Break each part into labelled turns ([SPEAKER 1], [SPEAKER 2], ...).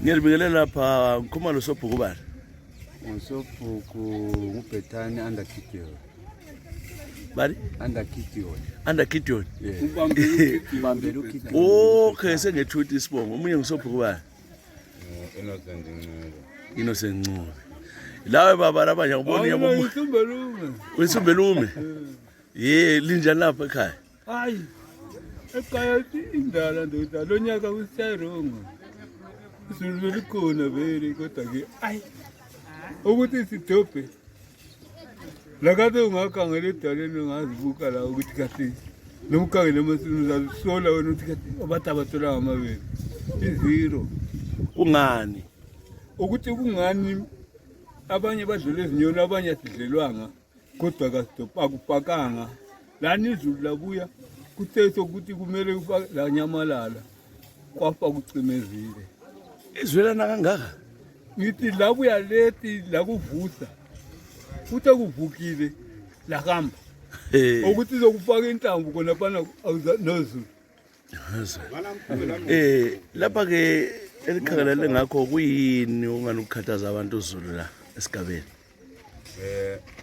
[SPEAKER 1] Ngiyalibingelela lapha Nkhumalo sobhuku bani?
[SPEAKER 2] Ngosophuku ngubhethani under Gideon.
[SPEAKER 1] Bani?
[SPEAKER 2] Under Gideon.
[SPEAKER 1] Under Gideon.
[SPEAKER 2] Ubambela uGideon.
[SPEAKER 1] Okay, sengethuthi isibongo. Omunye ngisobhuku bani?
[SPEAKER 3] Innocent Ncube.
[SPEAKER 1] Innocent Ncube. Lawe baba labanye ngibona yabo. Wisumbelume. Linjani lapha ekhaya?
[SPEAKER 4] Hayi. Ekhaya indala ndoda lo nyaka usiyarongo. Sizulu khona vele kodwa ke ayi. Ukuthi sidobhe. Lakade ungakhangela edaleni ungazibuka la ukuthi kahle. Nomukhangela amasini uzasola wena ukuthi kahle abathi abathola ngamabele. Izero.
[SPEAKER 1] Kungani?
[SPEAKER 4] Ukuthi kungani abanye badlule ezinyoni abanye asidlelwanga kodwa kasidopha akupakanga. Lani izulu labuya kuthe sokuthi kumele ufake la nyamalala kwafa kucimezile.
[SPEAKER 1] Izwelana kangaka?
[SPEAKER 4] Ngithi labuya leti la kuvusa. Uthe kuvukile la hamba. Ukuthi izokufaka intambo khona phana nozulu.
[SPEAKER 1] Lapha ke elikhangelele ngakho kuyini ungani ukukhathaza abantu uZulu la esigabeni?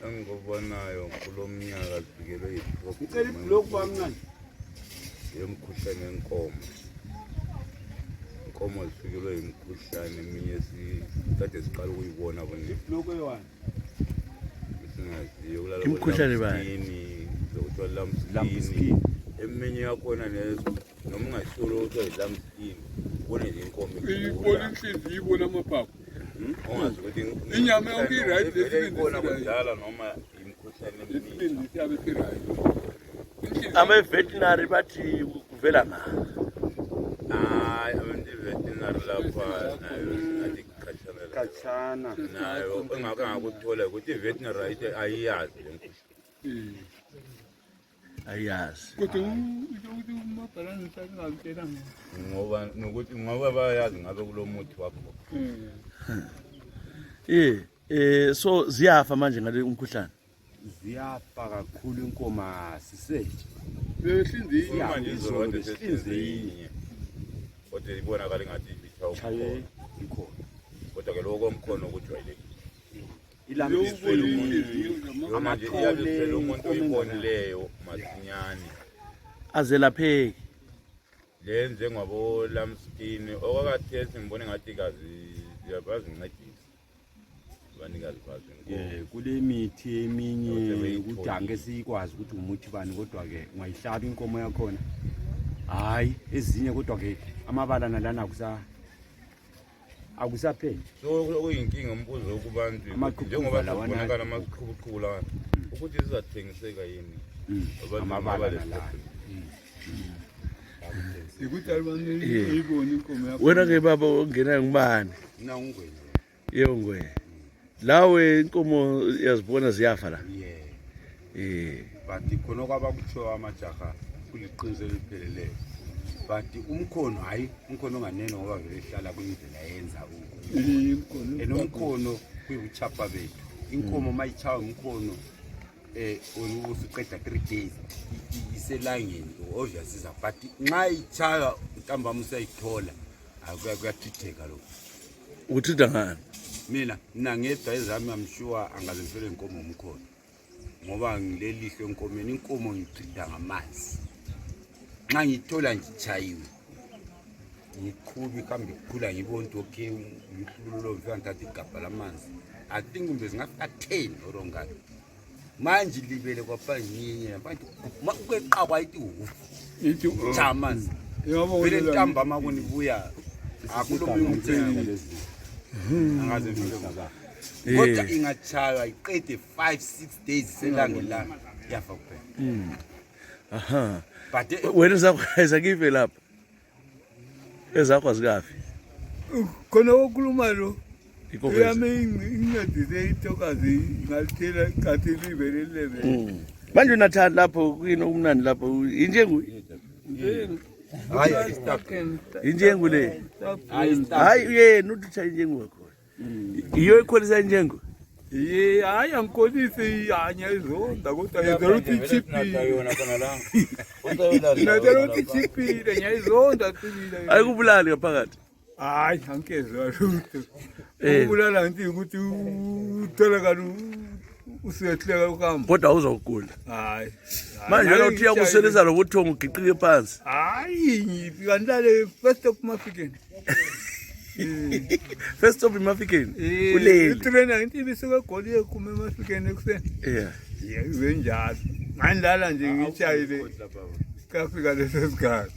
[SPEAKER 3] Engikubonayo kulomnyaka sifikelwe
[SPEAKER 2] Ngicela iblock bamncane.
[SPEAKER 3] yemkhuhlane yenkomo. Inkomo zifikelwe imkhuhlane eminye sikade siqala ukuyibona bonke.
[SPEAKER 2] Block eyi1.
[SPEAKER 3] Singaziyo kulala
[SPEAKER 1] Imkhuhlane bani?
[SPEAKER 3] Zokuthola
[SPEAKER 2] Lamskin.
[SPEAKER 3] eminye yakhona noma ungasolo ukuthi lamskin ubone nje inkomo
[SPEAKER 4] Ibona inhliziyo ibona amaphaphu.
[SPEAKER 3] ongazi ukuthi
[SPEAKER 4] Inyama yonke i-right
[SPEAKER 3] lesibona kudala noma imkhuhlane eminingi.
[SPEAKER 4] Isibindi siyabe si-right.
[SPEAKER 1] Abe-veterinary bathi kuvela ngapha.
[SPEAKER 3] Hayi abantu veterinary lapha nayo athi
[SPEAKER 2] Kachana.
[SPEAKER 3] nayo engake ngakuthola ukuthi veterinary ayiyazi le mkhuhlane.
[SPEAKER 1] Ayazi.
[SPEAKER 4] Kodwa ukuthi umabhalane sakungabitshelanga.
[SPEAKER 3] ngoba bayazi ngabe kulomuthi wakho.
[SPEAKER 1] So ziyafa manje ngale umkhuhlane.
[SPEAKER 2] Ziyafa kakhulu inkomo siseje.
[SPEAKER 4] Behlinziwe
[SPEAKER 3] manje izolo sesinzinye kodwa ibonakala ngathi
[SPEAKER 2] Chaye ikhona.
[SPEAKER 3] kodwa ke lokho omkhono ukujwayelekile.
[SPEAKER 2] Ilambu isifela umuntu.
[SPEAKER 3] Manje iyabisela umuntu oyibonileyo masinyane
[SPEAKER 1] Azelapheki.
[SPEAKER 3] le njengabo lamskin okwakathesi ngibone ngathi kazi ziyabazincedisa abanikazi bazo.
[SPEAKER 2] Kule mithi eminye ukuthi angeke sikwazi ukuthi umuthi bani kodwa ke ungayihlaba inkomo yakhona. Hayi ezinye kodwa ke amabala nalana akusapheli.
[SPEAKER 3] So okuyinkinga umbuzo kubantu njengoba kubonakala amaqhubuqhubu la ukuthi zizathengiseka yini
[SPEAKER 2] Amabala nalana.
[SPEAKER 4] ukuthi abantu uyibona inkomo yakho.
[SPEAKER 1] Wena ke baba ongena ngibani?
[SPEAKER 2] Mina ungwenya.
[SPEAKER 1] Yongwe. Lawe inkomo yazibona ziyafa la.
[SPEAKER 2] But khona kwabakutsho amajaha kuliqiniso elipheleleyo. But umkhono hayi umkhono onganeno ngoba vele ehlala kuyindlela yenza
[SPEAKER 4] Inkomo.
[SPEAKER 2] enomkhono kuyibuchapha bethu. Inkomo mayichawa umkhono usuqeda 3 days iselangeni obviously iza but nxa ichaya ntambama usayithola akuyathitheka lokho.
[SPEAKER 1] Uthitha ngani?
[SPEAKER 2] Mina ngedwa ezami amsure angaze ngifele inkomo umkhono ngoba ngilelihle enkomeni inkomo ngithitha ngamanzi. Nxa ngithola ngichayiwe ngiqhubi kambe kukhula ngibona ukuthi okay ngihlulo mfana thatha igabha lamanzi. I think kumbe singafika 10 or ngani. Manje libele kwaphanyinye abantu makweqaba ithi
[SPEAKER 4] Ithi
[SPEAKER 2] chamanzi.
[SPEAKER 4] yabo
[SPEAKER 2] Vele ntambama kunibuya akulomunye umthengi lezi. Angaze ngifike ngaba. Kodwa ingachaywa iqede 5-6 days selangela yafa kuphela.
[SPEAKER 1] Aha.
[SPEAKER 2] But
[SPEAKER 1] Wena zakho kive lapha. Ezakho azikafi.
[SPEAKER 4] khona okhuluma lo.
[SPEAKER 1] Inkomo.
[SPEAKER 4] Yami incedise itokazi ngalithela ikhathi libele lebe.
[SPEAKER 1] Manje unathanda lapho kuyini okumnandi lapho injengu
[SPEAKER 2] hayi stop.
[SPEAKER 1] injengu le.
[SPEAKER 2] Hayi stop.
[SPEAKER 1] Hayi yena uthatha injengu wakho. Iyo ikholisa injengu.
[SPEAKER 4] Hayi angikholisi ihanya izonda kodwa ngizela ukuthi ichipile.
[SPEAKER 3] yona khona la
[SPEAKER 4] Ngizela ukuthi ichipile nyayizonda qinile.
[SPEAKER 1] Ayikubulali ngaphakathi.
[SPEAKER 4] hayi ankezwa lutho ukubulala nti ukuthi utholakala usehleka ukuhamba
[SPEAKER 1] kodwa awuzogula
[SPEAKER 4] hayi
[SPEAKER 1] manje wena uthi uyakuseleza lo buthongo ugiqike phansi
[SPEAKER 4] hayi ngifika ndale first stop Mafikeni
[SPEAKER 1] first stop eMafikeni ulele
[SPEAKER 4] utrainer nti bisuka egoli kuma eMafikeni ekuseni
[SPEAKER 1] yeah
[SPEAKER 4] ngenjalo ngandlala nje ngitshayile kafika leso sikhathi